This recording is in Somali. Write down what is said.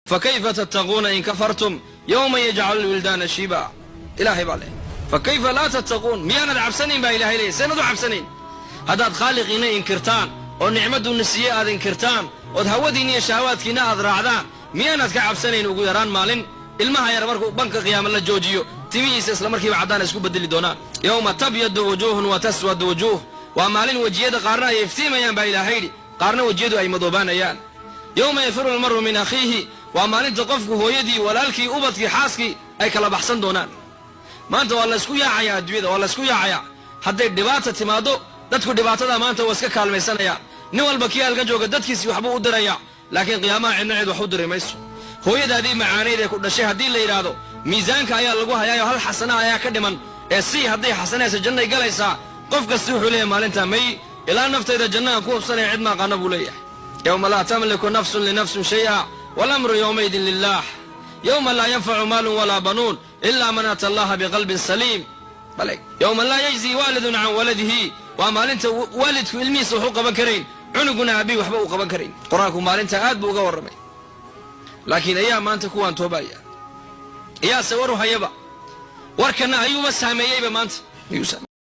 Fakayfa tattaquuna in kafartum yowman yajcalu lwildaana shiiba. Ilaahay baa leh, fakayfa laa tattaquun, miyaanad cabsanayn baa Ilahay leeyahy. Seenad u cabsanayn haddaad khaaliqiina inkirtaan oo nicmadduuna siiye aad inkirtaan ood hawadiinna iyo shahawaadkiinna aad raacdaan? Miyaanaad ka cabsanayn ugu yaraan maalin ilmaha yar markuu banka qiyaama la joojiyo timihiisa isla markiiba caddaan isku bedeli doonaan? Yowma tabyadu wujuuhun wa taswadu wujuuh, waa maalin wejiyada qaarna ay iftiimayaan baa Ilaahay yidhi, qaarna wejiyadu ay madoobaanayaan. Yowma yafiru almaru min akhiihi, waa maalinta qofku hooyadii, walaalkii, ubadkii, xaaskii ay kala baxsan doonaan. Maanta waa laysku yaacayaa adduunyada, waa laysku yaacayaa. Hadday dhibaata timaado, dadku dhibaatada maanta waa iska kaalmaysanayaan. Nin walba kii halkan jooga dadkiisii waxbuu u dirayaa, laakiin qiyaamaha cidna cid wax u diri mayso. Hooyadaadii macaanayd ee ku dhashay haddii la yidhaahdo miisaanka ayaa lagu hayaayo hal xasana ayaa ka dhiman ee si hadday xasanaysa jannay galaysaa, qof kasta wuxuu leeyahay maalintaa may ilaa naftayda jannahan ku hubsanaya, cid maaqaana buu leeyahay. Yowma laa tamliku nafsun linafsin shay'a walamru yowmaidin lilah. Yowma laa yanfacu maalun walaa banuun ilaa man ata allaha biqalbin saliim. Bale, yowma laa yajzi waalidun can waladihi, waa maalinta waalidku ilmihiisa wax u qaban karayn, cunuguna aabbihi waxba u qaban karayn. Qur-aanku maalinta aad buu uga warramay, laakiin ayaa maanta kuwaan toobaya? Iyaase waru hayaba? Warkana ayuuba saameeyeyba maanta.